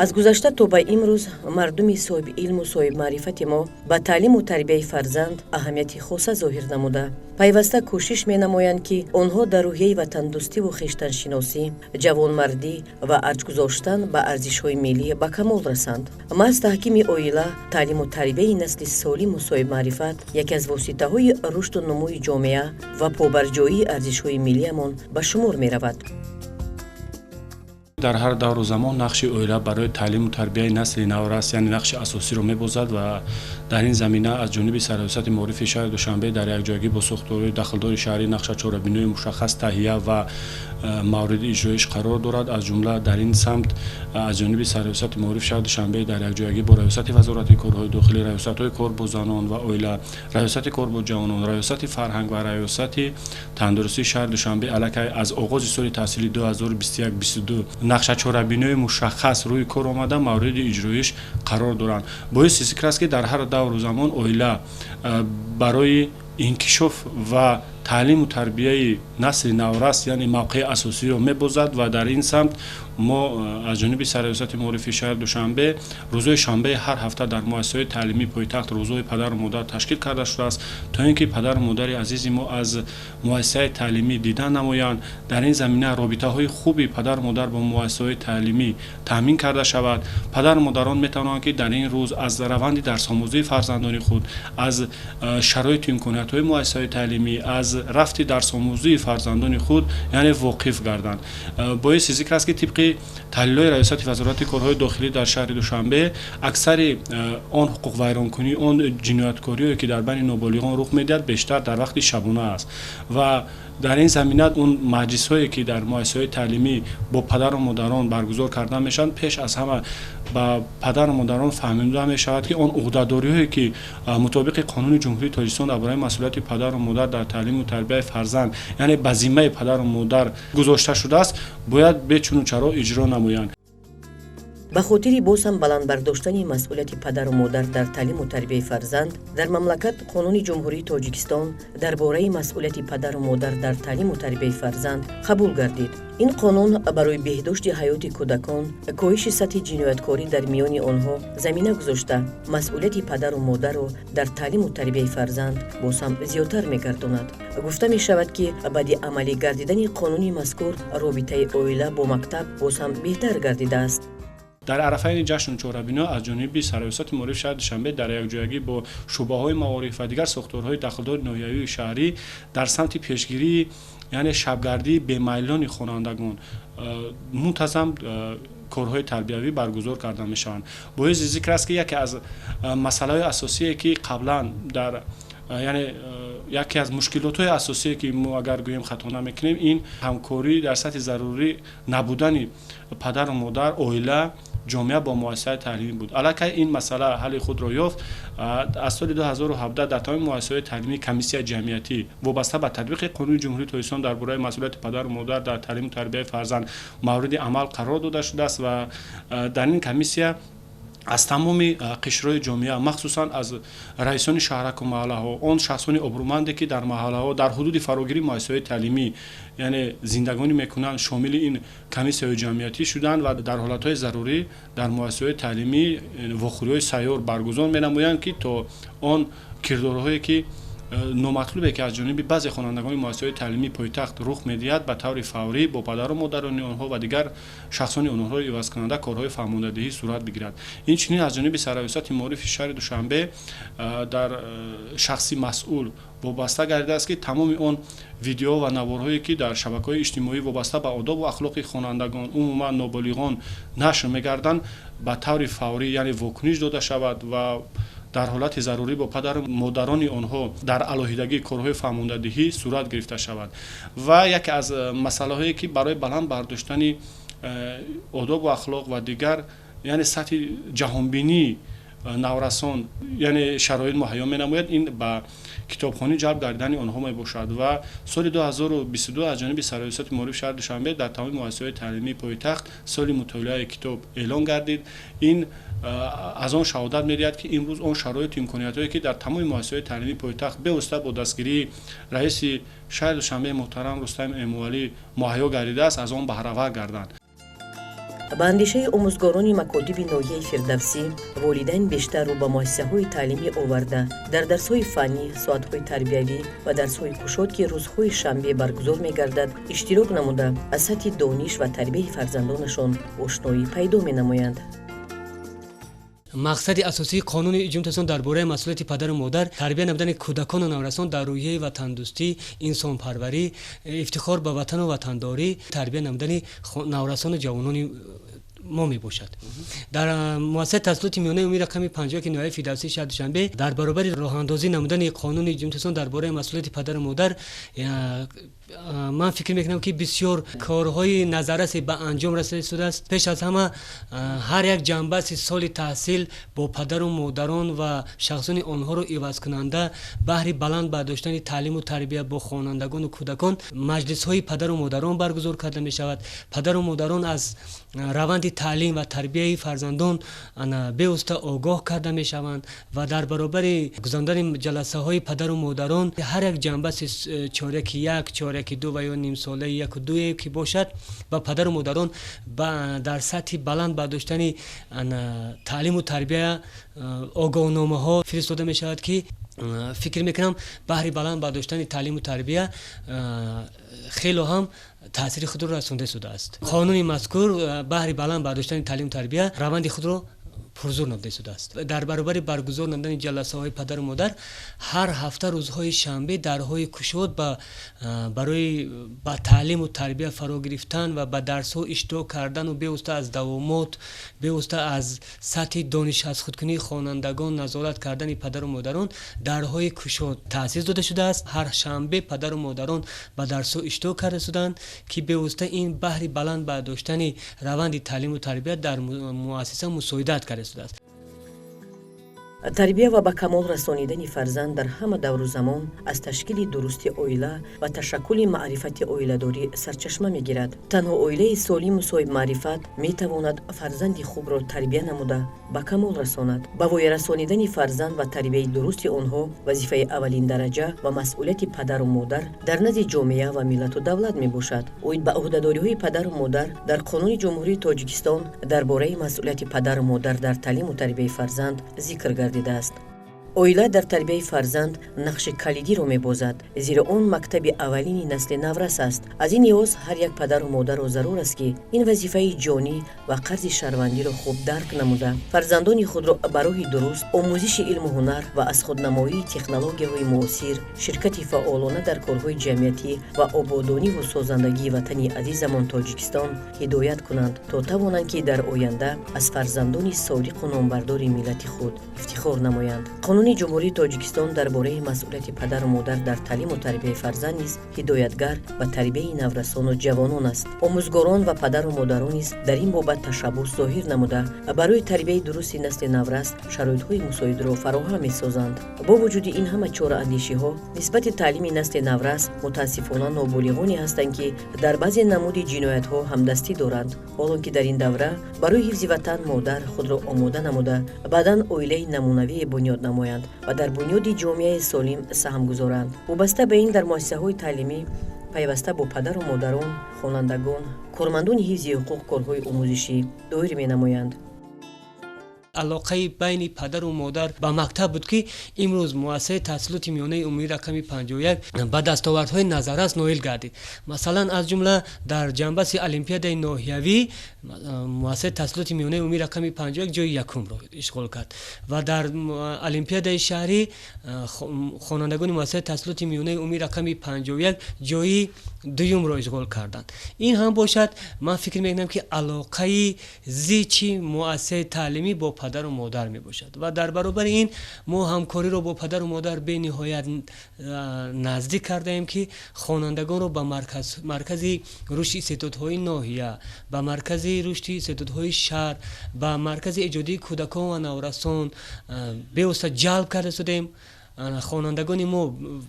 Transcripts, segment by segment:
Аз гузашта то ба имрӯз мардуми соҳиби илму соҳибмаърифати мо ба таълиму тарбияи фарзанд аҳамияти хоса зоҳир намуда, пайваста кӯшиш менамоянд, ки онҳо дар рӯҳияи ватандӯстиву хештаншиносӣ, ҷавонмардӣ ва арҷгузоштан ба арзишҳои миллӣ ба камол расанд. Маҳз таҳкими оила, таълиму тарбияи насли солиму соҳибмаърифат яке аз воситаҳои рушду нумӯи ҷомеа ва побарҷоии арзишҳои миллиамон ба шумор меравад. Дар ҳар давру замон нақши оила барои таълиму тарбияи насли наврас, яъне нақши асосиро мебозад ва дар ин замина аз ҷониби Сарраёсати маорифи шаҳри Душанбе дар якҷоягӣ бо сохторҳои дахлдори шаҳрӣ нақша чорабиниҳои мушаххас таҳия ва мавриди иҷроиш қарор дорад. Аз ҷумла дар ин самт аз ҷониби Сарраёсати маорифи шаҳри Душанбе дар якҷоягӣ бо Раёсати Вазорати корҳои дохилӣ, раёсатҳои кор бо занон ва оила, Раёсати кор бо ҷавонон, Раёсати фарҳанг ва Раёсати тандурустии шаҳри Душанбе аллакай аз оғози соли таҳсили 2021-22 нақша чорабиниҳои мушаххас рӯи кор омада, мавриди иҷроиш қарор доранд. Боиси зикр аст, ки дар ҳар давру замон оила барои инкишоф ва таълиму тарбияи насли наврас, яъне мавқеи асосиро мебозад ва дар ин самт мо аз ҷониби Сарраёсати маорифи шаҳри Душанбе рӯзҳои шанбеи ҳар ҳафта дар муассисаҳои таълимии пойтахт рӯзҳои падару модар ташкил карда шудааст, то ин ки падару модари азизи мо аз муассисаи таълимӣ дидан намоянд. Дар ин замина робитаҳои хуби падару модар бо муассисаҳои таълимӣ таъмин карда шавад. Падару модарон метавонанд, ки дар ин рӯз аз раванди дарсомӯзии фарзандони худ, аз шароиту имкониятҳои муассисаҳои таълимӣ, аз рафти дарсомӯзии фарзандони худ, яъне воқиф гарданд. Боиси зикр аст, ки тибқи таҳлилҳои Раёсати Вазорати корҳои дохилӣ дар шаҳри Душанбе аксари он ҳуқуқвайронкунӣ, он ҷинояткориҳое, ки дар байни ноболиғон рух медиҳад, бештар дар вақти шабона аст ва дар ин замина он маҷлисҳое, ки дар муассисаҳои таълимӣ бо падару модарон баргузор карда мешаванд, пеш аз ҳама ба падару модарон фаҳмида мешавад, ки он уҳдадориҳое, ки мутобиқи Қонуни Ҷумҳурии Тоҷикистон дар бораи масъулияти падару модар дар таълиму тарбияи фарзанд, яъне ба зиммаи падару модар гузошта шудааст, бояд бечуну чаро иҷро намоянд. Ба хотири боз ҳам баланд бардоштани масъулияти падару модар дар таълиму тарбияи фарзанд дар мамлакат Қонуни Ҷумҳурии Тоҷикистон дар бораи масъулияти падару модар дар таълиму тарбияи фарзанд қабул гардид. Ин қонун барои беҳдошти ҳаёти кӯдакон, коҳиши сатҳи ҷинояткорӣ дар миёни онҳо замина гузошта, масъулияти падару модарро дар таълиму тарбияи фарзанд боз ҳам зиёдтар мегардонад. Гуфта мешавад, ки баъди амалӣ гардидани қонуни мазкур робитаи оила бо мактаб боз ҳам беҳтар гардидааст. Дар арафаи ин ҷашну чорабиниҳо аз ҷониби Сарраёсати маорифи шаҳри Душанбе дар якҷоягӣ бо шӯъбаҳои маориф ва дигар сохторҳои дахлдори ноҳиявию шаҳрӣ дар самти пешгирии, яъне шабгардии бемайлони хонандагон мунтазам корҳои тарбиявӣ баргузор карда мешаванд. Боиси зикр аст, ки яке аз масъалаҳои асосие, ки қаблан дар, яъне яке аз мушкилотҳои асосие, ки мо агар гӯем, хато намекунем, ин ҳамкорӣ дар сатҳи зарурӣ набудани падару модар, оила, ҷомеа бо муассисаи таълимӣ буд. Аллакай ин масъала ҳалли худро ёфт. Аз соли 2017 дар тамоми муассисаҳои таълимӣ комиссияи ҷамъиятӣ вобаста ба татбиқи Қонуни Ҷумҳурии Тоҷикистон дар бораи масъулияти падару модар дар таълиму тарбияи фарзанд мавриди амал қарор дода шудааст ва дар ин комиссия аз тамоми қишрҳои ҷомеа, махсусан аз раисони шаҳраку маҳаллаҳо, он шахсони обрӯманде, ки дар маҳаллаҳо, дар ҳудуди фарогирии муассисаҳои таълимӣ, яъне зиндагонӣ мекунанд, шомили ин комиссияҳои ҷамъиятӣ шуданд ва дар ҳолатҳои зарурӣ дар муассисаҳои таълимӣ вохӯриҳои сайёр баргузор менамоянд, ки то он кирдорҳое, ки номатлубе, ки аз ҷониби баъзе хонандагони муассисаҳои таълимии пойтахт рух медиҳад, ба таври фаврӣ бо падару модарони онҳо ва дигар шахсони онҳоро ивазкунанда корҳои фаҳмондадиҳӣ сурат бигирад. Инчунин аз ҷониби Сарраёсати маорифи шаҳри Душанбе дар шахси масъул вобаста гардидааст, ки тамоми он видео ва наворҳое, ки дар шабакаҳои иҷтимоӣ вобаста ба одобу ахлоқи хонандагон, умуман ноболиғон нашр мегарданд, ба таври фаврӣ, яъне вокуниш дода шавад ва дар ҳолати зарурӣ бо падару модарони онҳо дар алоҳидагӣ корҳои фаҳмондадиҳӣ сурат гирифта шавад. Ва яке аз масъалаҳое, ки барои баланд бардоштани одобу ахлоқ ва дигар, яъне сатҳи ҷаҳонбинии наврасон, яъне шароит муҳайё менамояд, ин ба китобхонӣ ҷалб гардидани онҳо мебошад. Ва соли 2022 аз ҷониби Сарраёсати маорифи шаҳри Душанбе дар тамоми муассисаҳои таълимии пойтахт соли мутолиаи китоб эълон гардид. Ин аз он шаҳодат медиҳад, ки имрӯз он шароиту имкониятҳое, ки дар тамоми муассисаҳои таълимии пойтахт бевосита бо дастгирии раиси шаҳри Душанбе муҳтарам Рустам Эмомалӣ муҳайё гардидааст, аз он баҳравар гарданд. Ба андешаи омӯзгорони макотиби ноҳияи Фирдавсӣ, волидайн бештар рӯ ба муассисаҳои таълимӣ оварда, дар дарсҳои фаннӣ, соатҳои тарбиявӣ ва дарсҳои кушод, ки рӯзҳои шанбе баргузор мегардад, иштирок намуда, аз сатҳи дониш ва тарбияи фарзандонашон ошноӣ пайдо менамоянд. Мақсади асосии Қонуни Ҷумҳурии Тоҷикистон дар бораи масъулияти падару модар тарбия намудани кӯдакону наврасон дар рӯҳияи ватандӯстӣ, инсонпарварӣ, ифтихор ба ватану ватандорӣ, тарбия намудани наврасону ҷавонони мо мебошад. Дар муассисаи таҳсилоти миёнаи умумии рақами 51 ноҳияи Фирдавсии шаҳри Душанбе дар баробари роҳандозӣ намудани Қонуни Ҷумҳурии Тоҷикистон дар бораи масъулияти падару модар, ман фикр мекунам, ки бисёр корҳои назаррасе ба анҷом расида истодааст. Пеш аз ҳама, ҳар як ҷанбаси соли таҳсил бо падару модарон ва шахсони онҳоро ивазкунанда баҳри баланд бардоштани таълиму тарбия бо хонандагону кӯдакон маҷлисҳои падару модарон баргузор карда мешавад. Падару модарон аз раванди таълим ва тарбияи фарзандон бевосита огоҳ карда мешаванд ва дар баробари гузарондани ҷаласаҳои падару модарон ҳар як ҷанбаси чоряки як, чоряки ду ва ё нимсолаи яку дуе ки бошад, ба падару модарон дар сатҳи баланд бардоштани таълиму тарбия огоҳномаҳо фиристода мешавад, ки фикр мекунам, баҳри баланд бардоштани таълиму тарбия хело ҳам таъсири худро расонда истодааст. Қонуни мазкур баҳри баланд бардоштани таълиму тарбия раванди худро пурзур намуда истодааст. Дар баробари баргузор намудани ҷаласаҳои падару модар, ҳар ҳафта рӯзҳои шанбе дарҳои кушод барои ба таълиму тарбия фаро гирифтан ва ба дарсҳо иштирок кардану бевосита аз давомот, бевосита аз сатҳи дониш аз худкунии хонандагон назорат кардани падару модарон дарҳои кушод таъсис дода шудааст. Ҳар шанбе падару модарон ба дарсҳо иштирок карда шуданд, ки бевосита ин баҳри баланд бардоштани раванди таълиму тарбия дар муассиса мусоидат карда истодааст. Тарбия ва ба камол расонидани фарзанд дар ҳама давру замон аз ташкили дурусти оила ва ташаккули маърифати оиладорӣ сарчашма мегирад. Танҳо оилаи солиму соҳибмаърифат метавонад фарзанди хубро тарбия намуда, ба камол расонад. Ба воя расонидани фарзанд ва тарбияи дурусти онҳо вазифаи аввалиндараҷа ва масъулияти падару модар дар назди ҷомеа ва миллату давлат мебошад. Оид ба ӯҳдадориҳои падару модар дар Қонуни Ҷумҳурии Тоҷикистон дар бораи масъулияти падару модар дар таълиму тарбияи фарзанд зикр гардидааст. Оила дар тарбияи фарзанд нақши калидиро мебозад, зеро он мактаби аввалини насли наврас аст. Аз ин лиҳоз, ҳар як падару модарро зарур аст, ки ин вазифаи ҷонӣ ва қарзи шаҳрвандиро хуб дарк намуда, фарзандони худро ба роҳи дуруст, омӯзиши илму ҳунар ва аз худнамоии технологияҳои муосир, ширкати фаъолона дар корҳои ҷамъиятӣ ва ободониву созандагии ватани азизамон Тоҷикистон ҳидоят кунанд, то тавонанд, ки дар оянда аз фарзандони содиқу номбардори миллати худ ифтихор намоянд. Қонуни Ҷумҳурии Тоҷикистон дар бораи масъулияти падару модар дар таълиму тарбияи фарзанд низ ҳидоятгар ба тарбияи наврасону ҷавонон аст. Омӯзгорон ва падару модарон низ дар ин бобат ташаббус зоҳир намуда, барои тарбияи дурусти насли наврас шароитҳои мусоидро фароҳам месозанд. Бо вуҷуди ин ҳама чораандешиҳо нисбати таълими насли наврас, мутаассифона, ноболиғоне ҳастанд, ки дар баъзе намуди ҷиноятҳо ҳамдастӣ доранд, ҳолон ки дар ин давра барои ҳифзи ватан модар худро омода намуда, баъдан оилаи намунавие бунёд намоянд ва дар бунёди ҷомеаи солим саҳм гузоранд. Вобаста ба ин, дар муассисаҳои таълимӣ пайваста бо падару модарон, хонандагон, кормандони ҳифзи ҳуқуқ корҳои омӯзишӣ доир менамоянд. Алоқаи байни падару модар ба мактаб буд, ки имрӯз муассисаи таҳсилоти миёнаи умумии рақами 51 ба дастовардҳои назаррас ноил гардид. Масалан, аз ҷумла дар ҷанбаси олимпиадаи ноҳиявӣ муассисаи таҳсилоти миёнаи умумии рақами 51 ҷои якумро ишғол кард ва дар олимпиадаи шаҳрӣ хонандагони муассисаи таҳсилоти миёнаи умумии рақами 51 ҷои дуюмро ишғол карданд. Ин ҳам бошад, ман фикр мекунам, ки алоқаи зичи муассисаи таълимӣ бо падару модар мебошад. Ва дар баробари ин мо ҳамкориро бо падару модар бениҳоят наздик кардаем, ки хонандагонро ба маркази рушди истеъдодҳои ноҳия, ба маркази рушди истеъдодҳои шаҳр, ба маркази эҷодии кӯдакон ва наврасон бевосита ҷалб карда шудаем. Хонандагони мо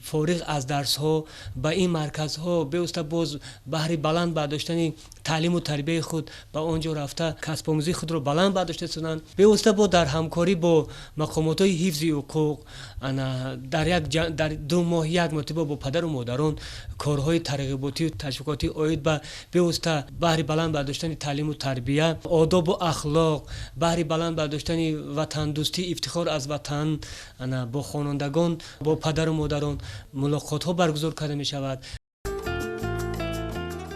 фориғ аз дарсҳо ба ин марказҳо бевосита боз баҳри баланд бардоштани таълиму тарбияи худ ба он ҷо рафта, касбомӯзии худро баланд бардошта истоданд. Бевосита бо дар ҳамкорӣ бо мақомотҳои ҳифзи ҳуқуқ дар 2 моҳ як мартиба бо падару модарон корҳои тарғиботию ташвиқотӣ оид ба бевосита баҳри баланд бардоштани таълиму тарбия, одобу ахлоқ, баҳри баланд бардоштани ватандӯстӣ, ифтихор аз ватан бо хонандагон, бо падару модарон мулоқотҳо баргузор карда мешавад.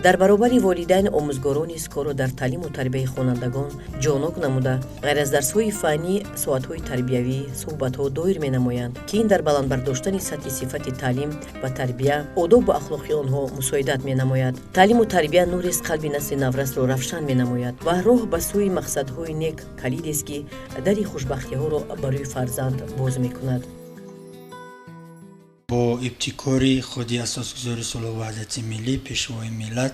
Дар баробари волидайн, омӯзгорон низ корро дар таълиму тарбияи хонандагон ҷонок намуда, ғайр аз дарсҳои фаннӣ соатҳои тарбиявӣ, суҳбатҳо доир менамоянд, ки ин дар баланд бардоштани сатҳи сифати таълим ва тарбия, одобу ахлоқи онҳо мусоидат менамояд. Таълиму тарбия нурест, қалби насли наврасро равшан менамояд ва роҳ ба сӯи мақсадҳои нек калидест, ки дари хушбахтиҳоро барои фарзанд боз мекунад. Бо ибтикори худи Асосгузори сулҳу ваҳдати миллӣ, Пешвои миллат,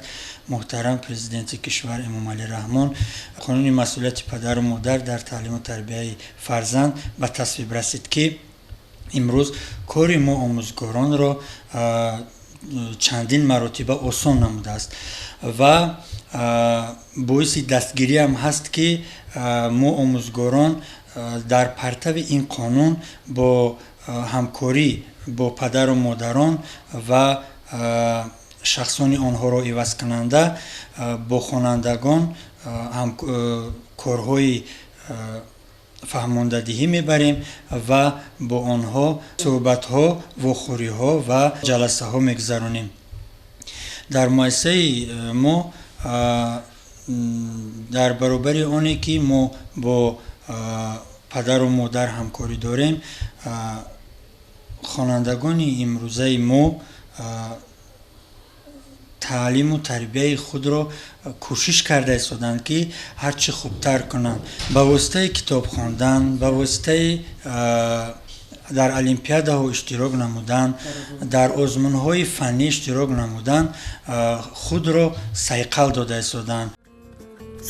муҳтарам Президенти кишвар Эмомалӣ Раҳмон қонуни масъулияти падару модар дар таълиму тарбияи фарзанд ба тасвиб расид, ки имрӯз кори мо омӯзгоронро чандин маротиба осон намудааст ва боиси дастгириам ҳаст, ки мо омӯзгорон дар партави ин қонун бо ҳамкорӣ бо падару модарон ва шахсони онҳоро ивазкунанда бо хонандагон корҳои фаҳмондадиҳӣ мебарем ва бо онҳо суҳбатҳо, вохӯриҳо ва ҷаласаҳо мегузаронем. Дар муассисаи мо, дар баробари оне ки мо бо падару модар ҳамкорӣ дорем, хонандагони имрӯзаи мо таълиму тарбияи худро кӯшиш карда истоданд, ки ҳарчи хубтар кунанд, ба воситаи китоб хондан, ба воситаи дар олимпиадаҳо иштирок намудан, дар озмунҳои фаннӣ иштирок намудан, худро сайқал дода истоданд.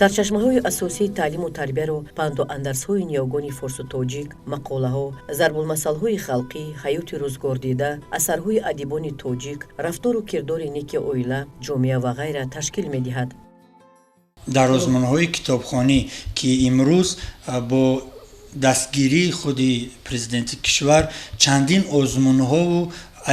Сарчашмаҳои асосии таълиму тарбияро панду андарсҳои ниёгони форсу тоҷик, мақолаҳо, зарбулмасалҳои халқӣ, ҳаёти рӯзгордида, асарҳои адибони тоҷик, рафтору кирдори неки оила, ҷомеа ва ғайра ташкил медиҳад. Дар озмунҳои китобхонӣ, ки имрӯз бо дастгирии худи президенти кишвар чандин озмунҳову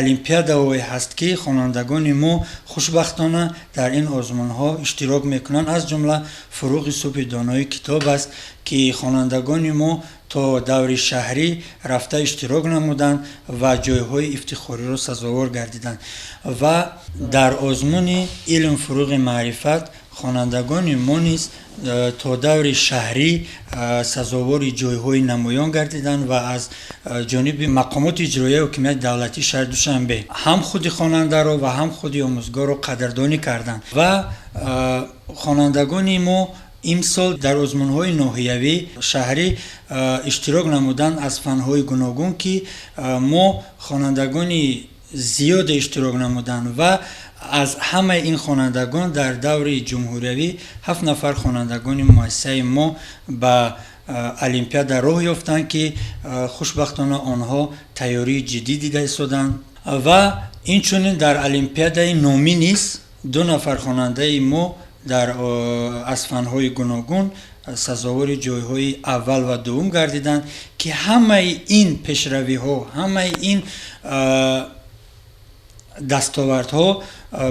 олимпиадаҳое ҳаст, ки хонандагони мо хушбахтона дар ин озмунҳо иштирок мекунанд, аз ҷумла «Фурӯғи субҳи донои китоб» аст, ки хонандагони мо то даври шаҳрӣ рафта иштирок намуданд ва ҷойҳои ифтихориро сазовор гардиданд, ва дар озмуни «Илм фурӯғи маърифат» хонандагони мо низ то даври шаҳрӣ сазовори ҷойҳои намоён гардиданд ва аз ҷониби мақомоти иҷроияи ҳокимияти давлатии шаҳри Душанбе ҳам худи хонандаро ва ҳам худи омӯзгорро қадрдонӣ карданд. Ва хонандагони мо имсол дар озмунҳои ноҳиявӣ, шаҳрӣ иштирок намуданд аз фанҳои гуногун, ки мо хонандагони зиёде иштирок намуданд ва аз ҳамаи ин хонандагон дар даври ҷумҳуриявӣ ҳафт нафар хонандагони муассисаи мо ба олимпиада роҳ ёфтанд, ки хушбахтона онҳо тайёрии ҷиддӣ дида истоданд. Ва инчунин дар олимпиадаи номӣ низ ду нафар хонандаи мо дар аз фанҳои гуногун сазовори ҷойҳои аввал ва дуввум гардиданд, ки ҳамаи ин пешравиҳо, ҳамаи ин дастовардҳо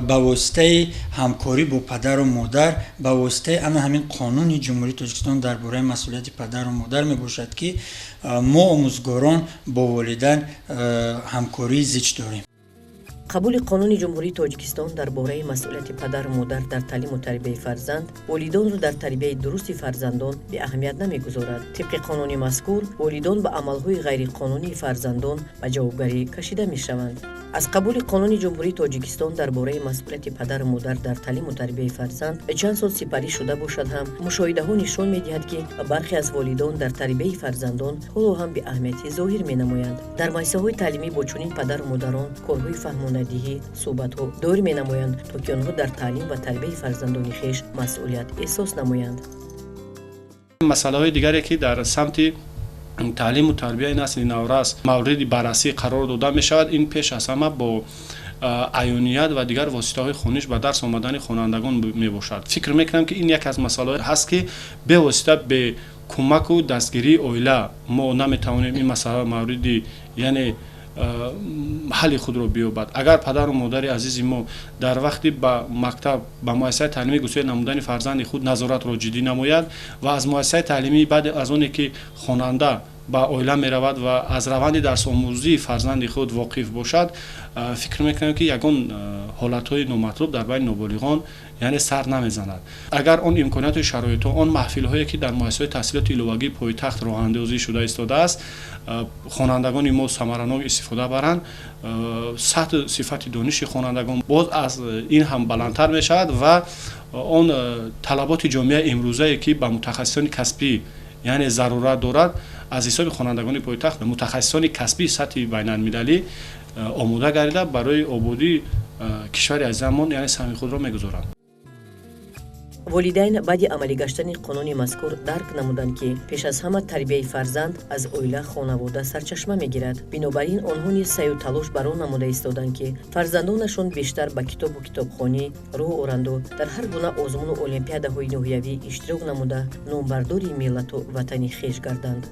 ба воситаи ҳамкорӣ бо падару модар, ба воситаи ана ҳамин қонуни Ҷумҳурии Тоҷикистон дар бораи масъулияти падару модар мебошад, ки мо омӯзгорон бо волидайн ҳамкории зич дорем. Қабули Қонуни Ҷумҳурии Тоҷикистон дар бораи масъулияти падару модар дар таълиму тарбияи фарзанд волидонро дар тарбияи дурусти фарзандон беаҳамият намегузорад. Тибқи қонуни мазкур, волидон ба амалҳои ғайриқонунии фарзандон ба ҷавобгарӣ кашида мешаванд. Аз қабули Қонуни Ҷумҳурии Тоҷикистон дар бораи масъулияти падару модар дар таълиму тарбияи фарзанд чанд сол сипарӣ шуда бошад ҳам, мушоҳидаҳо нишон медиҳад, ки бархе аз волидон дар тарбияи фарзандон ҳоло ҳам беаҳамиятӣ зоҳир менамоянд. Дар муассисаҳои таълимӣ бо чунин падару модарон корҳои фаҳмонадиҳӣ, суҳбатҳо доир менамоянд, то ки онҳо дар таълим ва тарбияи фарзандони хеш масъулият эҳсос намоянд. Масъалаҳои дигаре, ки дар самти Таълиму тарбияи насли наврас мавриди баррасӣ қарор дода мешавад. Ин пеш аз ҳама бо аёният ва дигар воситаҳои хониш ба дарс омадани хонандагон мебошад. Фикр мекунам, ки ин яке аз масъалаҳое ҳаст, ки бевосита бе кӯмаку дастгирии оила мо наметавонем ин масъала мавриди, яъне, ҳалли худро биёбад. Агар падару модари азизи мо дар вақти ба мактаб, ба муассисаи таълимӣ гусел намудани фарзанди худ назоратро ҷиддӣ намояд ва аз муассисаи таълимӣ баъд аз оне ки хонанда ба оила меравад ва аз раванди дарсомӯзии фарзанди худ воқиф бошад, фикр мекунам, ки ягон ҳолатҳои номатлуб дар байни ноболиғон, яъне, сар намезанад. Агар он имконияту шароитҳо, он маҳфилҳое, ки дар муассисаҳои таҳсилоти иловагии пойтахт роҳандозӣ шуда истодааст, хонандагони мо самаранок истифода баранд, сатҳу сифати дониши хонандагон боз аз ин ҳам баландтар мешавад ва он талаботи ҷомеаи имрӯзае, ки ба мутахассисони касбӣ, яъне, зарурат дорад, аз ҳисоби хонандагони пойтахт мутахассисони касбии сатҳи байналмилалӣ омода гардида, барои ободии кишвари азизамон, яъне, саҳми худро мегузоранд. Волидайн баъди амалӣ гаштани қонуни мазкур дарк намуданд, ки пеш аз ҳама тарбияи фарзанд аз оила, хонавода сарчашма мегирад. Бинобар ин онҳо низ саъю талош бар он намуда истоданд, ки фарзандонашон бештар ба китобу китобхонӣ рӯ оранду дар ҳар гуна озмуну олимпиадаҳои ноҳиявӣ иштирок намуда, номбардори миллату ватани хеш гарданд.